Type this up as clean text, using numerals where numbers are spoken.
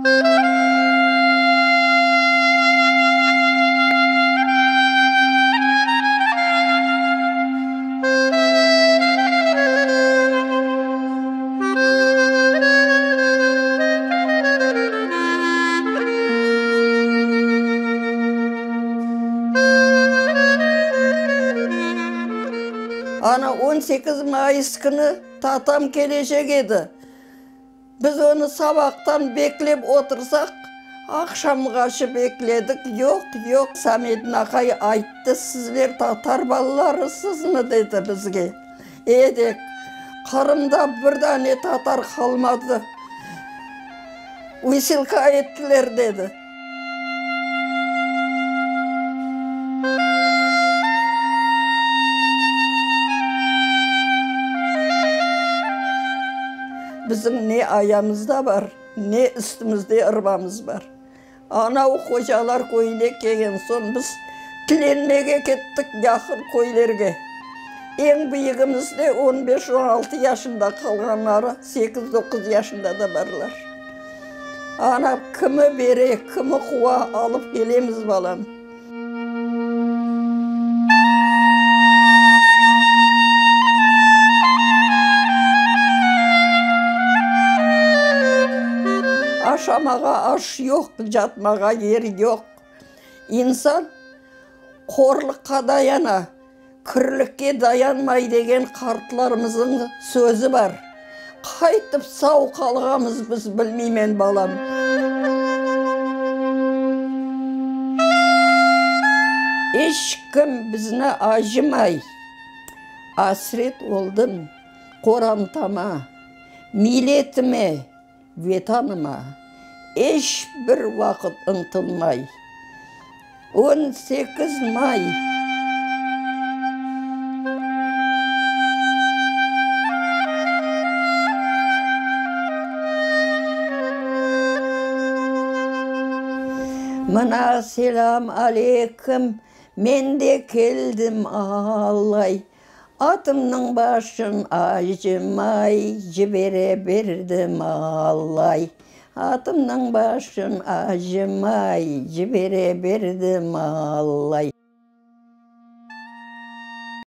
Ana, 18 mayıs künü tatam kelecek edi. Biz onı sabahtan beklep otursaq, aqşamğaçı bekledik, yoq, yoq. Samedin aqay ayttı, Sizler tatar balalarısızmı? dedi bizge. E, dek, Qırımda bir dane tatar qalmadı, vısilka ettiler, dedi. Bizim ne ayamızda bar, ne üstümizde ırbamız bar. Anavı qocalar köyüne kelgen soñ biz tilenmege kettik yaqın köylerge. Eñ büyügimiz de on beş, on altı yaşında, qalğanları sekiz, doquz yaşında da barlar. Ana, kimi bere, kimi quva, alıp kelemiz, balam. Aşamağa aş yoq, catmağa yer yoq. İnsan qorlıqqa dayana, kirlikke dayanmay degen qartlarımızıñ sözü bar. Qaytıp sau qalğamız biz, bilmeymen, balam. İç kim bizni acımay. Asret oldım qorantama, milletime, Vetanıma eş bir vaqıt ıntılmay. 18 may. Mına selâm aleyküm, men de keldim alay. Atımnıñ başın acımay cibere berdim alay. Atımnıñ başın acımay cibere berdim alay.